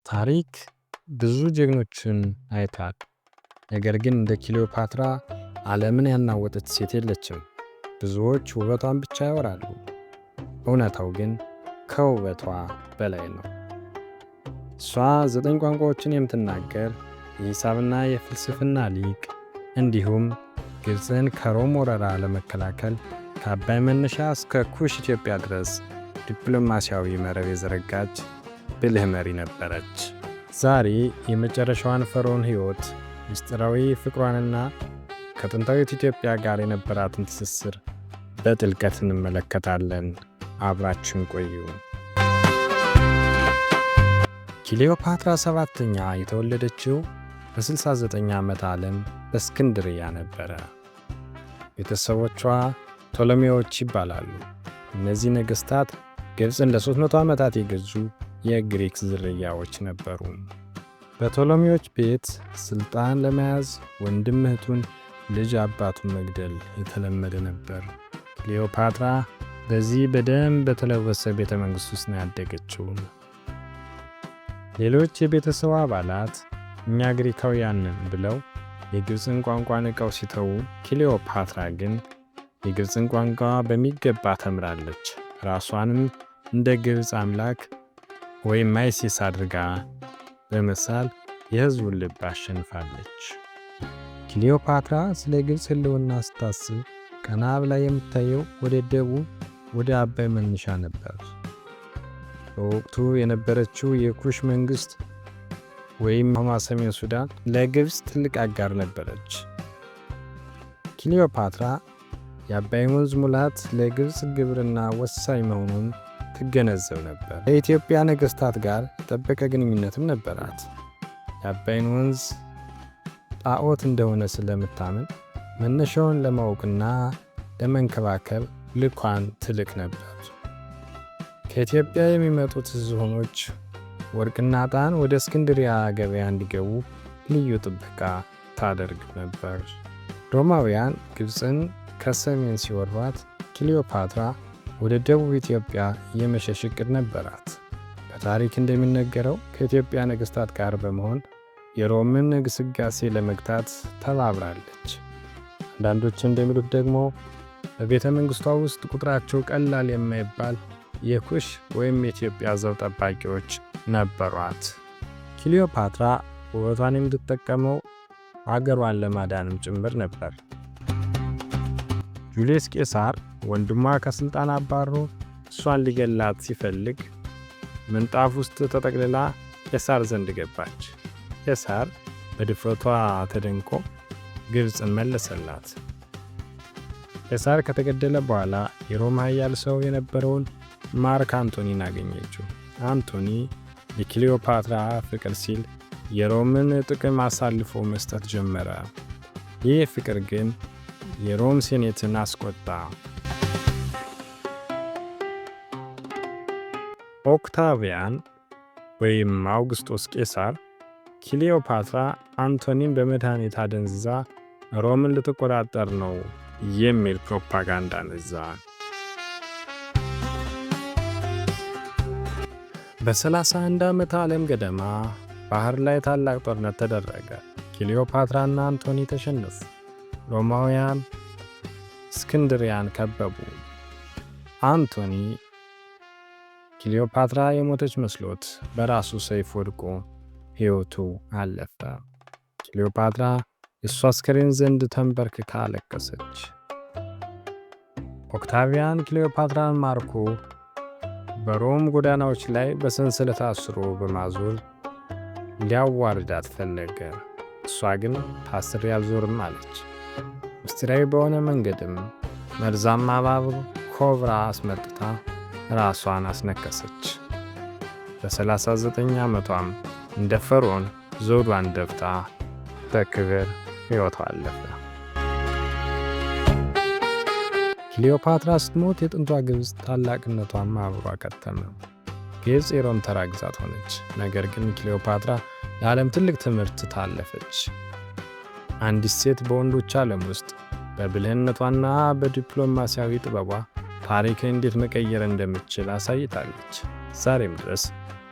ታሪክ ብዙ ጀግኖችን አይቷል። ነገር ግን እንደ ክሊዮፓትራ ዓለምን ያናወጠች ሴት የለችም። ብዙዎች ውበቷን ብቻ ያወራሉ። እውነታው ግን ከውበቷ በላይ ነው። እሷ ዘጠኝ ቋንቋዎችን የምትናገር የሂሳብና የፍልስፍና ሊቅ፣ እንዲሁም ግብፅን ከሮም ወረራ ለመከላከል ከአባይ መነሻ እስከ ኩሽ ኢትዮጵያ ድረስ ዲፕሎማሲያዊ መረብ የዘረጋች ብልህ መሪ ነበረች። ዛሬ የመጨረሻዋን ፈርዖን ሕይወት፣ ምስጢራዊ ፍቅሯንና ከጥንታዊት ኢትዮጵያ ጋር የነበራትን ትስስር በጥልቀት እንመለከታለን። አብራችን ቆዩ። ክሊዮፓትራ ሰባተኛ የተወለደችው በ69 ዓመተ ዓለም በእስክንድርያ ነበረ። ቤተሰቦቿ ቶሎሜዎች ይባላሉ። እነዚህ ነገሥታት ግብፅን ለ300 ዓመታት የገዙ የግሪክ ዝርያዎች ነበሩ። በቶሎሜዎች ቤት ስልጣን ለመያዝ ወንድም እህቱን፣ ልጅ አባቱን መግደል የተለመደ ነበር። ክሊዮፓትራ በዚህ በደም በተለወሰ ቤተ መንግሥት ውስጥ ነው ያደገችው። ሌሎች የቤተሰቡ አባላት እኛ ግሪካውያን ነን ብለው የግብፅን ቋንቋ ንቀው ሲተዉ፣ ክሊዮፓትራ ግን የግብፅን ቋንቋ በሚገባ ተምራለች። ራሷንም እንደ ግብፅ አምላክ ወይም አይሲስ አድርጋ በመሳል የሕዝቡን ልብ አሸንፋለች። ክሊዮፓትራ ስለ ግብፅ ሕልውና ስታስብ ቀና ብላ የምታየው ወደ ደቡብ፣ ወደ አባይ መነሻ ነበር። በወቅቱ የነበረችው የኩሽ መንግሥት ወይም አሁኗ ሰሜን ሱዳን ለግብፅ ትልቅ አጋር ነበረች። ክሊዮፓትራ የአባይ ወንዝ ሙላት ለግብፅ ግብርና ወሳኝ መሆኑን ትገነዘብ ነበር። ከኢትዮጵያ ነገሥታት ጋር የጠበቀ ግንኙነትም ነበራት። የአባይን ወንዝ ጣዖት እንደሆነ ስለምታምን መነሻውን ለማወቅና ለመንከባከብ ልኳን ትልክ ነበር። ከኢትዮጵያ የሚመጡት ዝሆኖች፣ ወርቅና ዕጣን ወደ እስክንድሪያ ገበያ እንዲገቡ ልዩ ጥበቃ ታደርግ ነበር። ሮማውያን ግብፅን ከሰሜን ሲወሯት ክሊዮፓትራ ወደ ደቡብ ኢትዮጵያ የመሸሽ ዕቅድ ነበራት። በታሪክ እንደሚነገረው ከኢትዮጵያ ነገሥታት ጋር በመሆን የሮምን ግስጋሴ ለመግታት ተባብራለች። አንዳንዶች እንደሚሉት ደግሞ በቤተ መንግሥቷ ውስጥ ቁጥራቸው ቀላል የማይባል የኩሽ ወይም የኢትዮጵያ ዘብ ጠባቂዎች ነበሯት። ክሊዮፓትራ ውበቷን የምትጠቀመው አገሯን ለማዳንም ጭምር ነበር። ጁልየስ ቄሳር ወንድሟ ከሥልጣን አባሮ እሷን ሊገላት ሲፈልግ ምንጣፍ ውስጥ ተጠቅልላ ቄሳር ዘንድ ገባች። ቄሳር በድፍረቷ ተደንቆ ግብፅን መለሰላት። ቄሳር ከተገደለ በኋላ የሮም ኃያል ሰው የነበረውን ማርክ አንቶኒን አገኘችው። አንቶኒ የክሊዮፓትራ ፍቅር ሲል የሮምን ጥቅም አሳልፎ መስጠት ጀመረ። ይህ ፍቅር ግን የሮም ሴኔትን አስቆጣ። ኦክታቪያን ወይም አውግስጦስ ቄሳር ክሊዮፓትራ አንቶኒን በመድኃኒት አደንዝዛ ሮምን ልትቆጣጠር ነው የሚል ፕሮፓጋንዳ ነዛ። በ31 ዓመተ ዓለም ገደማ ባህር ላይ ታላቅ ጦርነት ተደረገ። ክሊዮፓትራና አንቶኒ ተሸነፉ። ሮማውያን እስክንድሪያን ከበቡ። አንቶኒ ክሊዮፓትራ የሞተች መስሎት በራሱ ሰይፍ ወድቆ ሕይወቱ አለፈ። ክሊዮፓትራ የእሱ አስከሬን ዘንድ ተንበርክካ አለቀሰች። ኦክታቪያን ክሊዮፓትራን ማርኮ በሮም ጎዳናዎች ላይ በሰንሰለት አስሮ በማዞር ሊያዋርዳት ፈለገ። እሷ ግን ታስሬ አልዞርም አለች። ምስጢራዊ በሆነ መንገድም መርዛማ እባብ ኮብራ አስመጥታ ራሷን አስነከሰች። በ39 ዓመቷም እንደ ፈርዖን ዘውዷን ደፍታ በክብር ሕይወቷ አለፈ። ክሊዮፓትራ ስትሞት የጥንቷ ግብፅ ታላቅነቷም አብሮ አከተመ። ግብፅ የሮም ተራ ግዛት ሆነች። ነገር ግን ክሊዮፓትራ ለዓለም ትልቅ ትምህርት ታለፈች። አንዲት ሴት በወንዶች ዓለም ውስጥ በብልህነቷና በዲፕሎማሲያዊ ጥበቧ ታሪክን እንዴት መቀየር እንደምትችል አሳይታለች። ዛሬም ድረስ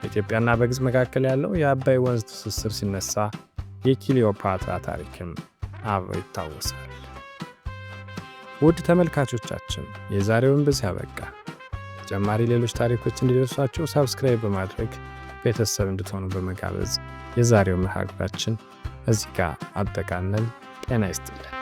በኢትዮጵያና በግብፅ መካከል ያለው የአባይ ወንዝ ትስስር ሲነሳ የክሊዮፓትራ ታሪክም አብሮ ይታወሳል። ውድ ተመልካቾቻችን፣ የዛሬውን በዚህ አበቃ። ተጨማሪ ሌሎች ታሪኮች እንዲደርሷችሁ subscribe በማድረግ ቤተሰብ እንድትሆኑ በመጋበዝ የዛሬው መርሃ ግብራችን እዚህ ጋር አጠቃለን። ጤና ይስጥልን።